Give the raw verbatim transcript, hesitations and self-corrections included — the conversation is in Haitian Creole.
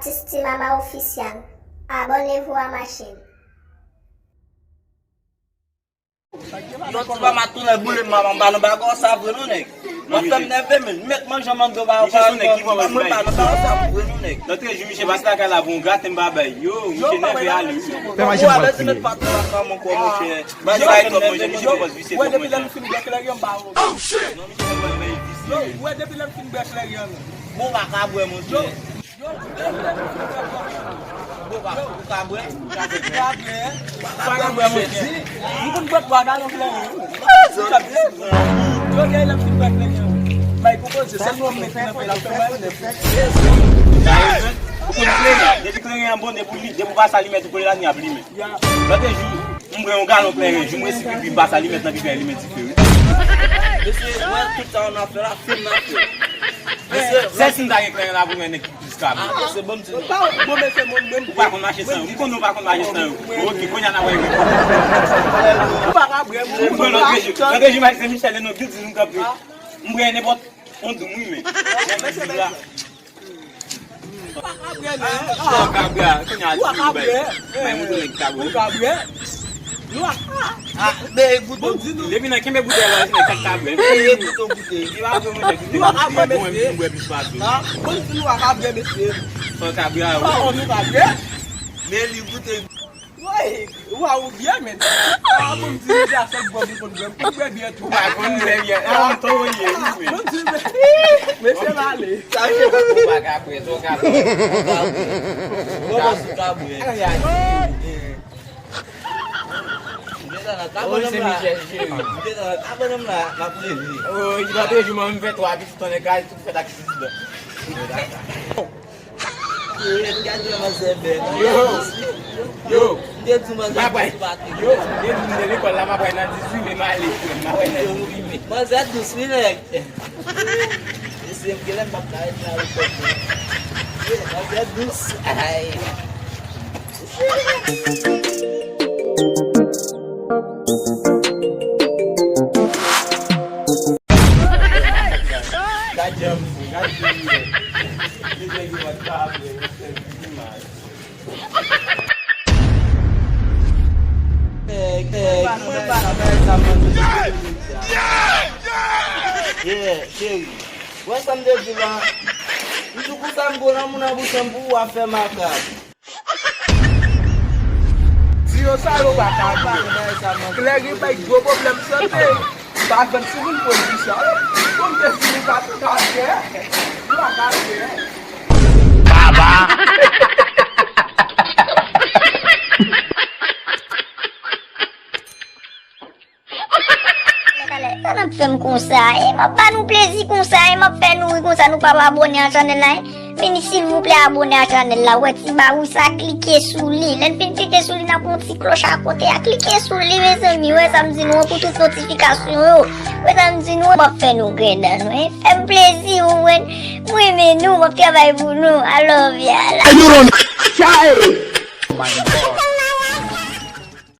Sistemama Official. Abòne pou a machin. Yon ti pa ma tounen boule m anba nan bagay sa vre non nèg. Mwen fè m nève men, mèt manje m andan ba ba mwen pa nan bagay sa vre non nèg. Nan trèz jou misye pase lakay la pou yon graten m pa bay. Yo, misye nève ale wi. Fè machin pa kriye. Mèt pa tou pa mon kò monchè. Bagay sa e twòp monchè, misye poko visye pou mwen. Wè depi lè m fin bwè kleren m ba ou. Non, misye mwen men visye. Wè depi lè m fin bwè kleren. Bon, pa ka bwè monchè. Ou ka bwè? Ou ka bwè? Ou ka bwè, monchè? M konn bwè twa galon kleren. Yo gen lè m fin bwè kleren. Bay pou koze, sèl nou mèt nan fè la fè mwen. Ou konn kleren, depi kleren an bon, depi li, depi ou pase alimèt ou kole la, li ap limen. Lòt jou, m bwè yon galon kleren, jou m resi pipi, m pase alimèt nan pipi a, limen dife wi. Mesye, wè tout sa w nan fè la, fim nan fè. Mesye, sèl si m ta gen kleren la pou mwen nèg ki plis ka mwen. Ah, mesye, bon, m di nou. Bon, mesye, mwen menm. Ou pa konn mache san yo. M konnen ou pa konn mache san yo. Ok, kounye a n ap wè. Ou pa ka bwè, mwen. M bwè lòt jou. Lòt jou, m al Sen Michèl, e non, bil di nou kanpe. M bwè nenpòt yon doum wi, men. Mesye, mesye. Ou pa ka bwè, non. Sa w ka bwè a? Kounye a, ou pa ka bwè. Bay moun tou nèg ka bwè. Ou ka bwè. Nou a. Ah, men goute. Bon, di nou. Depi nan kenbe boutèy la, nèg sa ka bwè. Eye, goute, goute. Li pa bwè, monchè, goute. Nou a ka bwè, mesye. Mwen bwè plis pase. Ah, bon, di nou a ka bwè, mesye. Sa w ka bwè a, wi. Ah, nou ka bwè. Men li goute. Woy, waw, ou byen, men. Ah, bon, m di, deja, se bon, li konn bwè. M konn bwè byen tou. Ou pa konn bwè byen. Ah, ou tou ye, wi, men. Bon, di, men. Mesye, m ale. Sa se bon. Ou pa ka bwè, sa w ka bwè. Ou ka bwè. Ou ka bwè. Ay, ay. Ou gentan nan kabann m la. Ou gentan nan kabann m la, m ap leve. Oh, li pa toujou, mwen, m fè twa pitit, tonnè, gaz, tout fèt ak sidan. Gade manzè bèl. Yo. Yo. M te di manzè dous ou pa te. Yo, m te di m te lekòl la, m ap pral nan dizuit me, m ale, frè m, m ap pral nan dizuit me. Manzè dous, wi, nèg. Mesye, m genlè m p ap ka ret nan lekòl, non. Manzè dous. Ay. Gad jan m fou, gad jan m ye. Li nèg yo pa t ka ap wè, yo fè m pi mal. Nèg, nèg, mwen pa nan bagay sa, mwen. Yeah, cheri. Wè sa m te di la? M di konsa m gwo nan moun nan bouch an pou w ap fè makak. Di yo sa yo pa ka fè. Kleren bay gwo pwoblèm sante. M pa jwenn timoun pou l di sa. Bon, m te di nou pa ka fè. Nou pa ka fè. Baba. Sa n ap fè m konsa, e m ap ba nou plezi konsa, e m ap fè nou ri konsa, nou p ap abòne a chanèl la, e. Vini silvouplè abòne a chanèl la, wè ti bawousa, klike sou li, lè n fin klike sou li, n ap wè yon ti klòch akote a, klike sou li, mezanmi, wè sa m di nou an, pou tout notifikasyon yo, wè sa m di nou an, m ap fè nou grenn dan nou, e. Fè m plezi, ou wè, m renmen nou, m ap travay pou nou, I love y'all. And you don't try.